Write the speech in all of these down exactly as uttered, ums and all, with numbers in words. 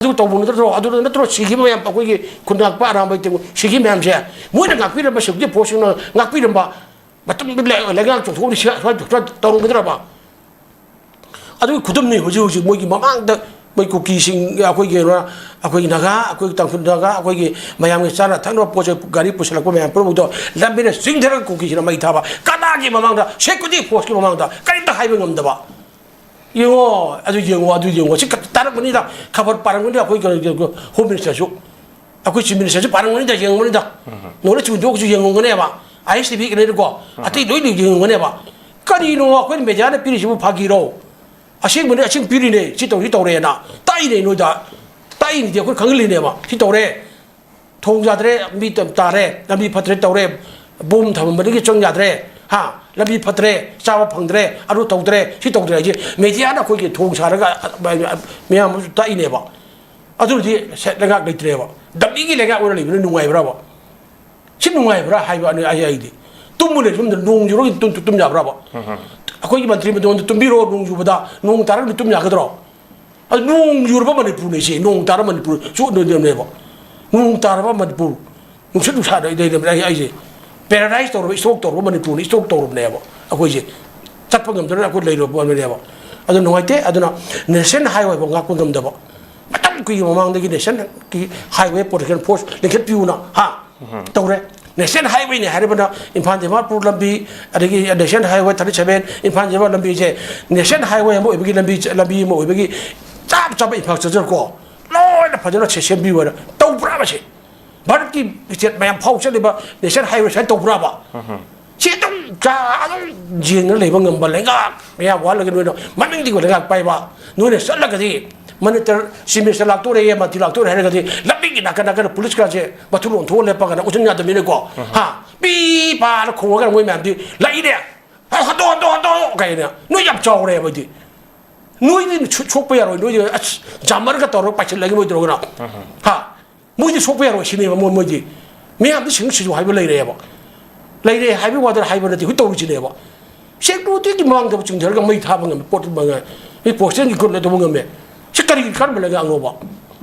ꯑꯗꯨ ꯇꯧꯕ ꯅꯠꯇ꯭ꯔꯣ? ꯑꯗꯨ ꯅꯠꯇ꯭ꯔꯣ ꯁꯤꯈꯤꯕ ꯃꯌꯥꯝ, ꯑꯩꯈꯣꯏꯒꯤ ꯈꯨꯟꯗꯥꯛꯄ ꯑꯔꯥꯝꯕꯩ ꯇꯤꯝ ꯁꯤꯈꯤꯕ ꯃꯌꯥꯝꯁꯦ? ꯃꯣꯏꯅ ꯉꯥꯛꯄꯤꯔꯝꯕ, ꯁꯦꯀ꯭ꯌꯨꯔꯤꯇꯤ ꯐꯣꯔꯁꯁꯤꯡꯅ ꯉꯥꯛꯄꯤꯔꯝꯕ ꯃꯇꯝꯗꯨ ꯂꯩ-, ꯂꯩꯉꯥꯛ ꯆꯣꯡꯊꯣꯛꯑꯗꯤ ꯁꯤ-, ꯁꯨꯃꯥꯏꯅ, ꯁꯨꯃꯥꯏꯅ ꯇꯧꯔꯝꯒꯗ꯭ꯔꯕ? ꯑꯗꯨꯒꯤ ꯈꯨꯗꯝꯅꯤ ꯍꯧꯖꯤꯛ ꯍꯧꯖꯤꯛ ꯃꯣꯏꯒꯤ ꯃꯃꯥꯡꯗ ꯃꯣꯏ ꯀꯨꯀꯤꯁꯤꯡ, ꯑꯩꯈꯣꯏꯒꯤ ꯀꯩꯅꯣ, ꯑꯩꯈꯣꯏꯒꯤ ꯅꯥꯒꯥ, ꯑꯩꯈꯣꯏꯒꯤ ꯇꯥꯡꯈꯨꯜ ꯅꯥꯒꯥ, ꯑꯩꯈꯣꯏꯒꯤ ꯃꯌꯥꯝꯒꯤ ꯆꯥꯅ ꯊꯛꯅꯕ ꯄꯣꯠ ꯆꯩ ꯒꯥꯔꯤ ꯄꯨꯁꯤꯜꯂꯛꯄ ꯃꯌꯥꯝ ꯄꯨꯝꯅꯃꯛꯇꯣ ꯂꯝꯕꯤꯗ ꯆꯤꯡꯊꯔꯒ ꯀꯨꯀꯤꯁꯤꯅ ꯃꯩ ꯊꯥꯕ꯫ ꯀꯅꯥꯒꯤ ꯃꯃꯥꯡꯗ? ꯁꯦꯀ꯭ꯌꯨꯔꯤꯇꯤ ꯐꯣꯔꯁꯀꯤ ꯃꯃꯥꯡꯗ ꯀꯔꯤꯝꯇ ꯍꯥꯏꯕ ꯉꯝꯗꯕ꯫ ꯌꯦꯡꯉꯣ, ꯑꯗꯨ ꯌꯦꯡꯉꯣ, ꯑꯗꯨ ꯌꯦꯡꯉꯣ꯫ ꯁꯤ ꯈꯛ ꯇꯥꯔꯝꯒꯅꯤꯗ, ꯈꯕꯔ ꯄꯥꯔꯝꯒꯅꯤꯗ ꯑꯩꯈꯣꯏ ꯀꯩꯅꯣ, ꯍꯣꯝ ꯃꯤꯅꯤꯁꯇꯔꯁꯨ꯫ ꯑꯩꯈꯣꯏ ꯆꯤꯐ ꯃꯤꯅꯤꯁꯇꯔꯁꯨ ꯄꯥꯔꯝꯒꯅꯤꯗ, ꯌꯦꯡꯉꯝꯒꯅꯤꯗ꯫ ꯅꯣꯂꯦꯖ ꯋꯤꯟꯗꯣꯒꯁꯨ ꯌꯦꯡꯉꯝꯒꯅꯦꯕ꯫ ꯑꯥꯏ ꯑꯦꯁ ꯇꯤ ꯚꯤ ꯂꯩꯔꯦꯀꯣ꯫ ꯑꯇꯩ ꯂꯣꯏꯅ ꯌꯦꯡꯉꯝꯒꯅꯦꯕ꯫ ꯀꯔꯤꯅꯣ ꯑꯩꯈꯣꯏꯅ ꯃꯦꯗꯤꯌꯥꯅ ꯄꯤꯔꯤꯁꯤꯕꯨ ꯐꯥꯒꯤꯔꯣ? ꯑꯁꯦꯡꯕꯅꯤ, ꯑꯁꯦꯡ ꯄꯤꯔꯤꯅꯦ꯫ ꯁꯤ ꯇꯧꯔꯤ ꯇꯧꯔꯦꯅ꯫ ꯇꯥꯛꯏꯅꯦ ꯅꯣꯏꯗ꯫ ꯇꯥꯛꯏꯅꯤꯗꯤ ꯑꯩꯈꯣꯏ ꯈꯪꯍꯜꯂꯤꯅꯦꯕ꯫ ꯁꯤ ꯇꯧꯔꯦ꯫ ꯊꯣꯡ ꯌꯥꯗ꯭ꯔꯦ, ꯂꯝꯕꯤ ꯇ-, ꯇꯥꯔꯦ, ꯂꯝꯕꯤ ꯐꯠꯇ꯭ꯔꯦ ꯇꯧꯔꯦ, ꯕꯣꯝ ꯊꯝꯃꯝꯕꯗꯒꯤ ꯆꯪ ꯌꯥꯗ꯭ꯔꯦ, ꯍꯥ, ꯂꯝꯕꯤ ꯐꯠꯇ꯭ꯔꯦ, ꯆꯥꯕ ꯐꯪꯗ꯭ꯔꯦ, ꯑꯗꯨ ꯇꯧꯗ꯭ꯔꯦ, ꯁꯤ ꯇꯧꯗ꯭ꯔꯦ ꯍꯥꯏꯁꯦ ꯃꯦꯗꯤꯌꯥꯅ ꯑꯩꯈꯣꯏꯒꯤ ꯊꯣꯡ ꯁꯥꯔꯒ, ꯑ, ꯑ, ꯃꯌꯥꯝ ꯑꯃꯁꯨ ꯇꯥꯛꯏꯅꯦꯕ꯫ ꯑꯗꯨꯅꯗꯤ ꯁꯦ-, ꯂꯩꯉꯥꯛ ꯂꯩꯇ꯭ꯔꯦꯕ꯫ ꯗꯝꯃꯤꯒꯤ ꯂꯩꯉꯥꯛ ꯑꯣꯏꯅ ꯂꯩꯕꯅ ꯅꯨꯡꯉꯥꯏꯕ꯭ꯔꯕ? ꯁꯤ ꯅꯨꯡꯉꯥꯏꯕ꯭ꯔꯥ ꯍꯥꯏꯕ ꯑꯩ, ꯑꯩ, ꯑꯩꯗꯤ꯫ ꯇꯨꯝꯃ ꯂꯩ ꯁꯣꯝꯗ ꯅꯣꯡ ꯆꯨꯔꯒ ꯇꯨꯝ, ꯇꯨꯝ ꯌꯥꯕ꯭ꯔꯕ? ꯑꯩꯈꯣꯏꯒꯤ ꯃꯟꯇ꯭ꯔꯤ ꯃꯟꯗꯣꯟꯗ ꯇꯨꯝꯕꯤꯔꯣ, ꯅꯣꯡ ꯆꯨꯕꯗ, ꯅꯣꯡ ꯇꯥꯔꯒꯗꯤ ꯇꯨꯝ ꯌꯥꯒꯗ꯭ꯔꯣ? ꯑꯗꯨ ꯅꯣꯡ ꯌꯨꯔꯕ ꯃꯅꯤꯄꯨꯔꯅꯤ ꯁꯤ, ꯅꯣꯡ ꯇꯥꯔꯕ ꯃꯅꯤꯄꯨꯔ ꯆꯣꯠꯅꯗꯕꯅꯦꯕ꯫ ꯅꯣꯡ ꯇꯥꯔꯕ ꯃꯅꯤꯄꯨꯔ, ꯅꯨꯡꯁꯤꯠ ꯅꯨꯡꯁꯥꯗ ꯂꯩꯔꯕꯅꯦ ꯑꯩ ꯍꯥꯏꯁꯦ꯫ ꯄꯦꯔꯥꯂꯥꯏꯁ ꯇꯧꯔꯕ, ꯏꯁꯇ꯭ꯔꯣꯛ ꯇꯧꯔꯕ ꯃꯅꯤꯄꯨꯔꯅꯤ, ꯏꯁꯇ꯭ꯔꯣꯛ ꯇꯧꯔꯕꯅꯦꯕ ꯑꯩꯈꯣꯏꯁꯦ꯫ ꯆꯠꯄ ꯉꯝꯗꯅ ꯑꯩꯈꯣꯏ ꯂꯩꯔꯕꯅꯦꯕ꯫ ꯑꯗꯨ ꯅꯨꯡꯉꯥꯏꯇꯦ꯫ ꯑꯗꯨꯅ ꯅꯦꯁꯅꯦꯜ ꯍꯥꯏꯋꯦꯐꯥꯎ ꯉꯥꯛꯄ ꯉꯝꯗꯕ, ꯃꯇꯝ ꯀꯨꯏꯒꯤ ꯃꯃꯥꯡꯗꯒꯤ ꯅꯦꯁꯅꯦꯜꯒꯤ ꯍꯥꯏꯋꯦ ꯄ꯭ꯔꯣꯇꯦꯛꯁꯟ ꯐꯣꯔꯁ ꯂꯤꯡꯈꯠꯄꯤꯌꯨꯅ, ꯍꯥ, ꯇꯧꯔꯦ꯫ ꯅꯦꯁꯅꯦꯜ ꯍꯥꯏꯋꯦꯅꯤ ꯍꯥꯏꯔꯕꯅ ꯏꯝꯐꯥꯜ ꯗꯤꯃꯥꯄꯨꯔ ꯂꯝꯕꯤ, ꯑꯗꯒꯤ national highway thirty seven, Imphal Dimapur ꯂꯝꯕꯤꯁꯦ ꯅꯦꯁꯅꯦꯜ ꯍꯥꯏꯋꯦ ꯑꯃ ꯑꯣꯏꯕꯒꯤ ꯂꯝꯕꯤ, ꯂꯝꯕꯤ ꯑꯃ ꯑꯣꯏꯕꯒꯤ ꯆꯞ ꯆꯥꯕ ꯏꯟꯐ꯭ꯔꯥꯁ꯭ꯇ꯭ꯔꯛꯆꯔ ꯀꯣ, ꯂꯣꯏꯅ ꯐꯖꯅ ꯁꯦ-, ꯁꯦꯝꯕꯤꯌꯨ ꯍꯥꯏꯅ ꯇꯧꯕ꯭ꯔꯥ ꯃꯁꯤ? ꯚꯥꯔꯠꯀꯤ ꯁ꯭ꯇꯦꯠ ꯃꯌꯥꯝ ꯐꯥꯎ ꯆꯠꯂꯤꯕ ꯅꯦꯁꯅꯦꯜ ꯍꯥꯏꯋꯦ ꯁꯨꯃꯥꯏꯅ ꯇꯧꯕ꯭ꯔꯥꯕ? ꯁꯤ ꯑꯗꯨꯝ ꯆꯥ-, ꯑꯗꯨꯝ ꯌꯦꯡꯅ ꯂꯩꯕ ꯉꯝꯕ ꯂꯩꯉꯥꯛ ꯃꯌꯥꯝ ꯋꯥꯠꯂꯒ ꯅꯣꯏꯅ ꯃꯅꯤꯡꯗꯒꯤ ꯂꯩꯉꯥꯛ ꯄꯥꯏꯕ, ꯅꯣꯏꯅ ꯆꯠꯂꯒꯗꯤ ꯃꯅꯤꯇꯔ ꯆꯤꯐ ꯃꯤꯅꯤꯁꯇꯔ ꯂꯥꯛꯇꯣꯔꯦ, ꯃꯟꯇ꯭ꯔꯤ ꯂꯥꯛꯇꯣꯔꯦ ꯍꯥꯏꯔꯒꯗꯤ ꯂꯝꯕꯤꯒꯤ ꯅꯥꯀꯟ ꯅꯥꯀꯟꯗ ꯄꯨꯂꯤꯁꯀꯥꯁꯦ ꯃꯊꯨꯟ ꯑꯣꯟꯊꯣꯛꯑ ꯂꯦꯞꯄꯒꯅ ꯎꯠꯁꯤꯟ ꯌꯥꯗꯕꯅꯤꯅꯀꯣ꯫ ꯍꯥ? ꯄꯤ ꯄꯥꯅ ꯈꯣꯡꯉꯒꯅ ꯃꯣꯏ ꯃꯌꯥꯝꯗꯤ ꯂꯥꯛꯏꯅꯦ꯫ "ꯍꯟꯗꯣꯛ, ꯍꯟꯗꯣꯛ, ꯍꯟꯗꯣꯛ" ꯀꯥꯏꯅ꯫ ꯅꯣꯏ ꯌꯥꯝ ꯆꯥꯎꯔꯦ ꯃꯣꯏꯗꯤ꯫ ꯅꯣꯏꯗꯤ ꯁꯨ-, ꯁꯣꯛꯄ ꯌꯥꯔꯣꯏ꯫ ꯅꯣꯏꯗꯤ ꯑꯁ ꯖꯥꯃꯔꯒ ꯇꯧꯔꯒ ꯄꯥꯏꯁꯤꯜꯂꯒꯦ ꯃꯣꯏ ꯇꯧꯔꯒꯅ꯫ ꯍꯥ? ꯃꯣꯏꯗꯤ ꯁꯣꯛꯄ ꯌꯥꯔꯣꯏ ꯁꯤꯅꯦꯕ ꯃꯣꯏ, ꯃꯣꯏꯗꯤ꯫ ꯃꯤꯌꯥꯝꯗꯤ ꯁꯤꯡ ꯁꯤꯡꯁꯨ ꯍꯥꯏꯕ ꯂꯩꯔꯦꯕ꯫ ꯂꯩꯔꯦ ꯍꯥꯏꯕꯒꯤ ꯋꯥꯗ ꯍꯥꯏꯕ ꯅꯠꯇꯦ, ꯍꯧꯖꯤꯛ ꯇꯧꯔꯤꯁꯤꯅꯦꯕ꯫ ꯁꯦꯀ꯭ꯌꯨꯔꯤꯇꯤꯒꯤ ꯃꯃꯥꯡꯗ ꯆꯤꯡꯊꯔꯒ ꯃꯩ ꯊꯥꯕ ꯉꯝꯃꯦ, ꯄꯣꯠ ꯃꯉꯥꯏ꯫ ꯃꯤ ꯄꯣꯁꯇꯦꯜꯒꯤ ꯒ꯭ꯔꯨꯞꯅ ꯇꯧꯕ ꯉꯝꯃꯦ꯫ ꯁꯤ ꯀꯔꯤꯒꯤ ꯀꯔꯝꯕ ꯂꯩꯉꯥꯛꯅꯣꯕ?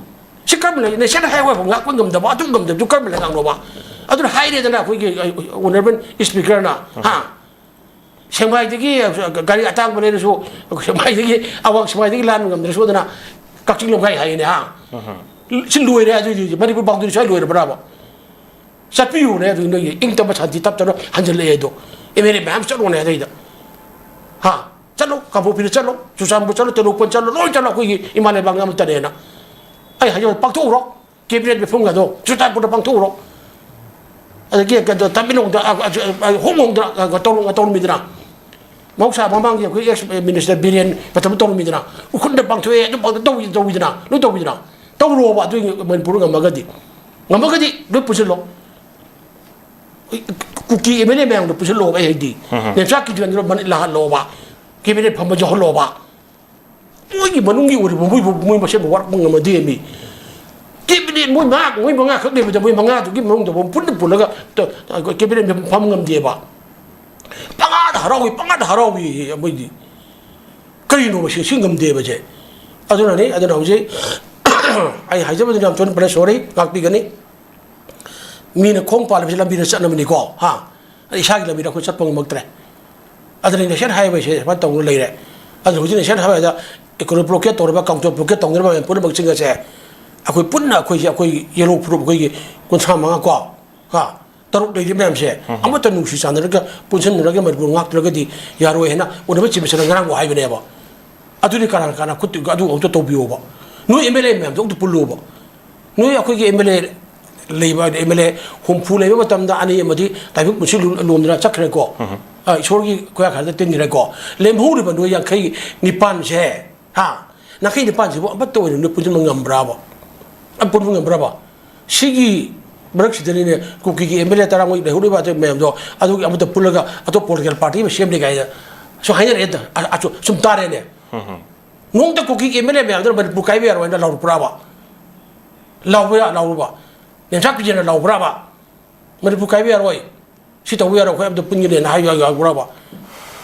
ꯁꯤ ꯀꯔꯝꯕ ꯂꯩ? National Highway ꯐꯥꯎ ꯉꯥꯛꯄ ꯉꯝꯗꯕ, ꯑꯗꯨ ꯉꯝꯗꯕꯗꯨ ꯀꯔꯝꯕ ꯂꯩꯉꯥꯛꯅꯣꯕ? ꯑꯗꯨꯅ ꯍꯥꯏꯔꯦꯗꯅ ꯑꯩꯈꯣꯏꯒꯤ, ꯑ, Honourable Speakerꯅ, ꯍꯥ? ꯁꯦꯛꯃꯥꯏꯗꯒꯤ ꯒꯥꯔꯤ ꯑꯇꯥꯡꯕ ꯂꯩꯔꯁꯨ, ꯁꯦꯛꯃꯥꯏꯗꯒꯤ, ꯑꯋꯥꯡ ꯁꯦꯛꯃꯥꯏꯗꯒꯤ ꯂꯥꯟꯕ ꯉꯝꯗ꯭ꯔꯁꯨ ꯑꯗꯨꯅ ꯀꯛꯆꯤꯡ ꯂꯝꯈꯥꯏ ꯍꯥꯏꯌꯦꯅꯦ, ꯍꯥ? ꯁꯤ ꯂꯣꯏꯔꯦ ꯑꯗꯨꯏꯗꯤ, ꯃꯅꯤꯄꯨꯔ boundary ꯁ꯭ꯋꯥꯏ ꯂꯣꯏꯔꯕ꯭ꯔꯥꯕ? ꯆꯠꯄꯤꯌꯨꯅꯦ ꯑꯗꯨ ꯅꯣꯏꯒꯤ ꯏꯪ ꯇꯞꯄ ꯁꯥꯟꯇꯤ ꯇꯞ ꯇꯞꯅ ꯍꯟꯖꯤꯜꯂꯛꯑꯦ ꯑꯗꯣ꯫ MLA ꯃꯌꯥꯝ ꯆꯠꯂꯣꯅꯦ ꯑꯗꯩꯗ꯫ ꯍꯥ? ꯆꯠꯂꯣ, ꯀꯥꯡꯄꯣꯛꯄꯤꯗ ꯆꯠꯂꯣ, ꯆꯨꯔꯆꯥꯟꯄꯨꯔ ꯆꯠꯂꯣ, ꯇꯦꯡꯅꯧꯄꯜ ꯆꯠꯂꯣ, ꯂꯣꯏ ꯆꯠꯂꯣ, ꯑꯩꯈꯣꯏꯒꯤ ꯏꯃꯥ ꯂꯩꯕꯥꯛꯅꯤ ꯑꯃꯠꯇꯅꯦꯅ꯫ ꯑꯩ ꯍꯥꯏꯖꯕ ꯄꯥꯡꯊꯣꯛꯎꯔꯣ, cabinet ꯃꯤꯐꯝꯒꯗꯣ ꯆꯨꯔꯆꯥꯟꯄꯨꯔꯗ ꯄꯥꯡꯊꯣꯛꯎꯔꯣ꯫ ꯑꯗꯒꯤ ꯀꯩꯅꯣ, ꯇꯃꯦꯡꯂꯣꯡꯗ, ꯑ, ꯑ, ꯑ, ꯍꯣꯡ ꯍꯣꯡꯗꯅ, ꯑ, ꯇꯧꯔ-, ꯇꯧꯔꯝꯃꯤꯗꯅ꯫ ꯃꯍꯧꯁꯥ ꯃꯃꯥꯡꯒꯤ ꯑꯩꯈꯣꯏ ex minister ꯕꯤꯔꯦꯟ ꯃꯇꯝꯗ ꯇꯧꯔꯝꯃꯤꯗꯅ꯫ ꯎꯈ꯭ꯔꯨꯜꯗ ꯄꯥꯡꯊꯣꯛꯑꯦ, ꯑꯗꯨ ꯄꯥꯡꯊꯣꯛ-, ꯇꯧꯋꯤ-, ꯇꯧꯋꯤꯗꯅ, ꯂꯣꯏ ꯇꯧꯋꯤꯗꯅ꯫ ꯇꯧꯔꯣꯕ ꯑꯗꯨꯒꯤ ꯃꯅꯤꯄꯨꯔ ꯉꯝꯃꯒꯗꯤ꯫ ꯉꯝꯃꯒꯗꯤ ꯂꯣꯏ ꯄꯨꯟꯁꯤꯜꯂꯣ꯫ ꯀꯨꯀꯤ MLA ꯃꯌꯥꯝꯗꯣ ꯄꯨꯟꯁꯤꯜꯂꯣꯕ ꯑꯩ ꯍꯥꯏꯗꯤ꯫ ꯎꯝ꯫ ꯅꯦꯝꯆꯥ ꯀꯤꯖꯦꯟꯗ꯭ꯔꯣ ꯃꯅꯤꯠ ꯂꯥꯛꯍꯜꯂꯣꯕ꯫ Cabinet ꯐꯝꯕ ꯌꯥꯎꯍꯜꯂꯣꯕ꯫ ꯃꯣꯏꯒꯤ ꯃꯅꯨꯡꯒꯤ ꯑꯣꯏꯔꯤꯕ ꯃꯣꯏꯕꯨ ꯃꯣꯏ ꯃꯁꯦꯟꯕꯨ ꯋꯥꯔꯛꯄ ꯉꯝꯃꯗꯦ ꯃꯤ꯫ Cabinet ꯃꯣꯏ ꯃꯉꯥ, ꯃꯣꯏ ꯃꯉꯥ ꯈꯛ ꯂꯩꯕꯗ ꯃꯣꯏ ꯃꯉꯥꯗꯨꯒꯤ ꯃꯅꯨꯡꯗ ꯐꯥꯎ ꯄꯨꯟꯅ ꯄꯨꯜꯂꯒ ꯇ-, cabinet ꯐꯝ ꯉꯝꯗꯦꯕ꯫ ꯄꯉꯥꯗ ꯍꯔꯥꯎꯏ, ꯄꯉꯥꯗ ꯍꯔꯥꯎꯏ ꯃꯣꯏꯗꯤ꯫ ꯀꯔꯤꯅꯣ ꯃꯁꯤ, ꯁꯤ ꯉꯝꯗꯦꯕꯁꯦ꯫ ꯑꯗꯨꯅꯅꯤ, ꯑꯗꯨꯅ ꯍꯧꯖꯤꯛ ꯑꯩ ꯍꯥꯏꯖꯕꯗꯨꯅ ꯌꯥꯝ ꯊꯨꯅ ꯄꯜꯂꯦ, sorry, ꯉꯥꯛꯄꯤꯒꯅꯤ꯫ ꯃꯤꯅ ꯈꯣꯡ ꯄꯥꯜꯂꯤꯕꯁꯤ ꯂꯝꯕꯤꯗ ꯆꯠꯅꯕꯅꯤꯀꯣ, ꯍꯥ? ꯑꯗ ꯏꯁꯥꯒꯤ ꯂꯝꯕꯤꯗ ꯑꯩꯈꯣꯏ ꯆꯠꯄ ꯉꯝꯃꯛꯇ꯭ꯔꯦ꯫ ꯑꯗꯨꯅ National Highwayꯁꯦ ꯁꯨꯃꯥꯏꯅ ꯇꯧꯗꯨꯅ ꯂꯩꯔꯦ꯫ ꯑꯗꯨꯅ ꯍꯧꯖꯤꯛ National Highwayꯗ economic blockade ꯇꯧꯔꯤꯕ, counter blockade ꯇꯧꯅꯔꯤꯕ ꯃꯌꯥꯝ ꯄꯨꯝꯅꯃꯛꯁꯤꯡ ꯑꯁꯦ ꯑꯩꯈꯣꯏ ꯄꯨꯟꯅ, ꯑꯩꯈꯣꯏꯁꯦ, ꯑꯩꯈꯣꯏ ꯌꯦꯂꯣ ꯐꯨꯔꯨꯞ ꯑꯩꯈꯣꯏꯒꯤ ꯀꯨꯟꯊ꯭ꯔꯥ ꯃꯉꯥ ꯀꯣ, ꯍꯥ? ꯇꯔꯨꯛ ꯂꯩꯔꯤꯕ ꯃꯌꯥꯝꯁꯦ ꯎꯝ꯫ ꯑꯃꯠꯇ ꯅꯨꯡꯁꯤ ꯆꯥꯟꯅꯔꯒ, ꯄꯨꯟꯁꯤꯟꯅꯔꯒ ꯃꯅꯤꯄꯨꯔ ꯉꯥꯛꯇ꯭ꯔꯒꯗꯤ ꯌꯥꯔꯣꯏ ꯍꯥꯏꯅ ꯎꯅꯕ ꯆꯤꯞ ꯃꯤꯅꯤꯁꯇꯔꯅ ꯉꯔꯥꯡꯕꯨ ꯍꯥꯏꯕꯅꯦꯕ꯫ ꯑꯗꯨꯗꯤ ꯀꯅꯥ ꯀꯅꯥ ꯈꯨꯠ ꯑꯗꯨ ꯑꯝꯇ ꯇꯧꯕꯤꯌꯣꯕ꯫ ꯅꯣꯏ MLA ꯃꯌꯥꯝꯗꯣ ꯑꯝꯇ ꯄꯨꯜꯂꯣꯕ꯫ ꯅꯣꯏ ꯑꯩꯈꯣꯏꯒꯤ MLA ꯂꯩꯕ, MLA ꯍꯨꯝꯐꯨ ꯂꯩꯕ ꯃꯇꯝꯗ ꯑꯅꯤ ꯑꯃꯗꯤ ꯇꯥꯏꯕꯪ ꯄꯨꯟꯁꯤ ꯂꯣꯝꯗꯅ ꯆꯠꯈ꯭ꯔꯦꯀꯣ꯫ ꯎꯝ꯫ ꯑ, ꯏꯁꯣꯔꯒꯤ ꯈꯨꯌꯥ ꯈꯔꯗ ꯇꯤꯟꯈ꯭ꯔꯦꯀꯣ꯫ ꯂꯦꯝꯍꯧꯔꯤꯕ ꯅꯣꯏ ꯌꯥꯡꯈꯩ ꯅꯤꯄꯥꯟꯁꯦ, ꯍꯥ? ꯌꯥꯡꯈꯩ ꯅꯤꯄꯥꯟꯁꯤꯕꯨ ꯑꯃꯠꯇ ꯑꯣꯏꯅ ꯅꯣꯏ ꯄꯨꯟꯁꯤꯟꯕ ꯉꯝꯕ꯭ꯔꯥꯕ? ꯑꯝ ꯄꯨꯟꯕ ꯉꯝꯕ꯭ꯔꯥꯕ? ꯁꯤꯒꯤ ꯃꯔꯛꯁꯤꯗꯅꯤꯅꯦ ꯀꯨꯀꯤꯒꯤ MLA ꯇꯔꯥꯃꯉꯥ ꯂꯩꯍꯧꯔꯤꯕ ꯑꯗꯨ ꯃꯌꯥꯝꯗꯣ, ꯑꯗꯨꯒꯤ ꯑꯃꯠꯇ ꯄꯨꯜꯂꯒ ꯑꯇꯣꯞꯄ political party ꯑꯃ ꯁꯦꯝꯅꯤ ꯀꯥꯏꯅ ꯁꯨꯝ ꯍꯥꯏꯅꯔꯛꯑꯦ꯫ ꯑ-, ꯑ-, ꯁꯨꯝ ꯇꯥꯔꯦꯅꯦ꯫ ꯎꯝ꯫ ꯅꯣꯡꯃꯇ ꯀꯨꯀꯤꯒꯤ MLA ꯃꯌꯥꯝꯗꯨꯅ ꯃꯅꯤꯄꯨꯔ ꯀꯥꯏꯕ ꯌꯥꯔꯣꯏ ꯍꯥꯏꯅ ꯂꯥꯎꯔꯛꯄ꯭ꯔꯥꯕ? ꯂꯥꯎꯕ ꯌꯥ-, ꯂꯥꯎꯔꯨꯕ? ꯅꯦꯝꯆꯥ ꯀꯤꯖꯦꯟꯅ ꯂꯥꯎꯕ꯭ꯔꯥꯕ? ꯃꯅꯤꯄꯨꯔ ꯀꯥꯏꯕ ꯌꯥꯔꯣꯏ, ꯁꯤ ꯇꯧꯕ ꯌꯥꯔꯣꯏ, ꯑꯩꯈꯣꯏ ꯑꯝꯇ ꯄꯨꯟꯒꯅꯤꯅ ꯍꯥꯏꯕ ꯌꯥꯎꯕ꯭ꯔꯥꯕ?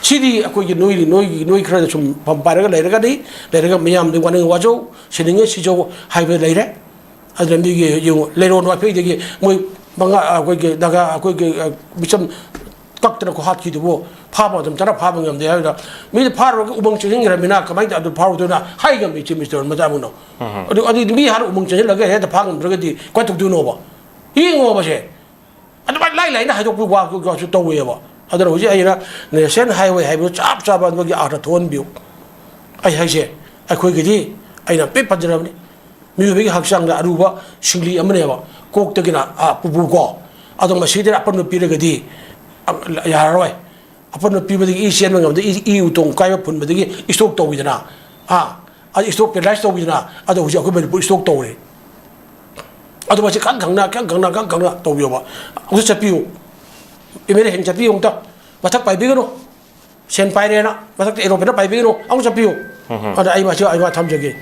ꯁꯤꯗꯤ ꯑꯩꯈꯣꯏꯒꯤ ꯅꯣꯏ, ꯅꯣꯏꯒꯤ, ꯅꯣꯏ ꯈꯔꯗ ꯁꯨꯝ ꯐꯝ ꯄꯥꯏꯔꯒ ꯂꯩꯔꯒꯗꯤ, ꯂꯩꯔꯒ ꯃꯤꯌꯥꯝꯗ ꯋꯥꯅꯤꯡ ꯋꯥꯖꯧ, ꯁꯤꯅꯤꯡꯉꯦ ꯁꯤꯖꯧ ꯍꯥꯏꯕ ꯂꯩꯔꯦ꯫ ꯑꯗꯨꯅ ꯃꯤꯒꯤ ꯌꯦꯡꯉꯨ, ꯂꯩꯔꯣꯟ ꯋꯥꯐꯩꯗꯒꯤ ꯃꯣꯏ ꯃꯉꯥ, ꯑꯩꯈꯣꯏꯒꯤ ꯅꯥꯒꯥ, ꯑꯩꯈꯣꯏꯒꯤ, ꯑ, ꯃꯤꯆꯝ ꯀꯛꯇꯅ ꯀꯣ ꯍꯥꯠꯈꯤꯗꯨꯕꯨ ꯐꯥꯕ ꯃꯇꯝ ꯆꯥꯅ ꯐꯥꯕ ꯉꯝꯗꯦ ꯍꯥꯏꯕꯗ, ꯃꯤꯗꯤ ꯐꯥꯔꯨꯔꯒ ꯎꯃꯪ ꯆꯪꯁꯤꯟꯈ꯭ꯔꯃꯤꯅ ꯀꯃꯥꯏꯅ ꯇꯧ-, ꯑꯗꯨ ꯐꯥꯔꯨꯗꯣꯏꯅ ꯍꯥꯏ ꯉꯝꯃꯤ ꯆꯤꯐ ꯃꯤꯅꯤꯁꯇꯔ ꯃꯆꯥ ꯑꯃꯅꯣ꯫ ꯑꯗꯨ, ꯑꯗꯨꯗꯤ ꯃꯤ ꯍꯥꯟꯅ ꯎꯃꯪ ꯆꯪꯁꯤꯜꯂꯒ ꯍꯦꯛꯇ ꯐꯥ ꯉꯝꯗ꯭ꯔꯒꯗꯤ ꯀꯃꯥꯏꯅ ꯇꯧꯗꯣꯏꯅꯣꯕ? ꯌꯦꯡꯉꯣꯕꯁꯦ꯫ ꯑꯗꯨꯃꯥꯏꯅ ꯂꯥꯏ ꯂꯥꯏꯅ ꯍꯥꯏꯗꯣꯛꯄ ꯋꯥꯁꯨ ꯇꯧꯋꯦꯕ꯫ ꯑꯗꯨꯅ ꯍꯧꯖꯤꯛ ꯑꯩꯅ ꯅꯦꯁꯅꯦꯜ ꯍꯥꯏꯋꯦ ꯍꯥꯏꯕꯗꯨ ꯆꯞ ꯆꯥꯕ ꯑꯗꯨꯒꯤ ꯑꯥꯔꯊ ꯊꯣꯛꯍꯟꯕꯤꯌꯨ꯫ ꯑꯩ ꯍꯥꯏꯁꯦ, ꯑꯩꯈꯣꯏꯒꯤꯗꯤ ꯑꯩꯅ ꯄꯤꯛ ꯄꯟꯖꯔꯕꯅꯤ, ꯃꯤꯑꯣꯏꯕꯒꯤ ꯍꯛꯆꯥꯡꯗ ꯑꯔꯨꯕ ꯁꯤꯡꯂꯤ ꯑꯃꯅꯦꯕ꯫ ꯀꯣꯛꯇꯒꯤꯅ, ꯑ, ꯄꯨꯄꯨ ꯀꯣ, ꯑꯗꯣ ꯃꯁꯤꯗ ꯑꯄꯟꯕ ꯄꯤꯔꯒꯗꯤ, ꯑ, ꯌꯥꯔꯔꯣꯏ꯫ ꯑꯄꯟꯕ ꯄꯤꯕꯗꯒꯤ ꯏ ꯆꯦꯟꯕ ꯉꯝꯗ, ꯏ, ꯏ ꯎꯇꯣꯡ ꯀꯥꯏꯕ ꯐꯨꯟꯕꯗꯒꯤ ꯏꯁꯇ꯭ꯔꯣꯛ ꯇꯧꯋꯤꯗꯅ, ꯑꯥ, ꯑꯗꯨ ꯏꯁꯇ꯭ꯔꯣꯛ ꯄꯦꯔꯥꯂꯥꯏꯁ ꯇꯧꯋꯤꯗꯅ, ꯑꯗꯣ ꯍꯧꯖꯤꯛ ꯑꯩꯈꯣꯏ ꯃꯅꯤꯄꯨꯔ ꯏꯁꯇ꯭ꯔꯣꯛ ꯇꯧꯔꯦ꯫ ꯑꯗꯣ ꯃꯁꯤ ꯈꯪ ꯈꯪꯅ, ꯈꯪ ꯈꯪꯅ, ꯈꯪ ꯈꯪꯅ ꯇꯧꯕꯤꯌꯣꯕ꯫ ꯑꯃꯨꯛꯇ ꯆꯠꯄꯤꯌꯨ, ꯑꯦꯝ ꯑꯦꯜ ꯑꯦꯁꯤꯡ ꯆꯠꯄꯤꯌꯨ ꯑꯃꯨꯛꯇ꯫ ꯃꯊꯛ ꯄꯥꯏꯕꯤꯒꯅꯨ, ꯁꯦꯟ ꯄꯥꯏꯔꯦꯅ ꯃꯊꯛꯇ ꯑꯦꯔꯣꯄ꯭ꯂꯦꯟꯗ ꯄꯥꯏꯕꯤꯒꯅꯨ, ꯑꯃꯨꯛ ꯆꯠꯄꯤꯌꯨ꯫ ꯑꯗ ꯑꯩ ꯃꯁꯤ ꯑꯩ ꯋꯥ ꯊꯝꯖꯒꯦ꯫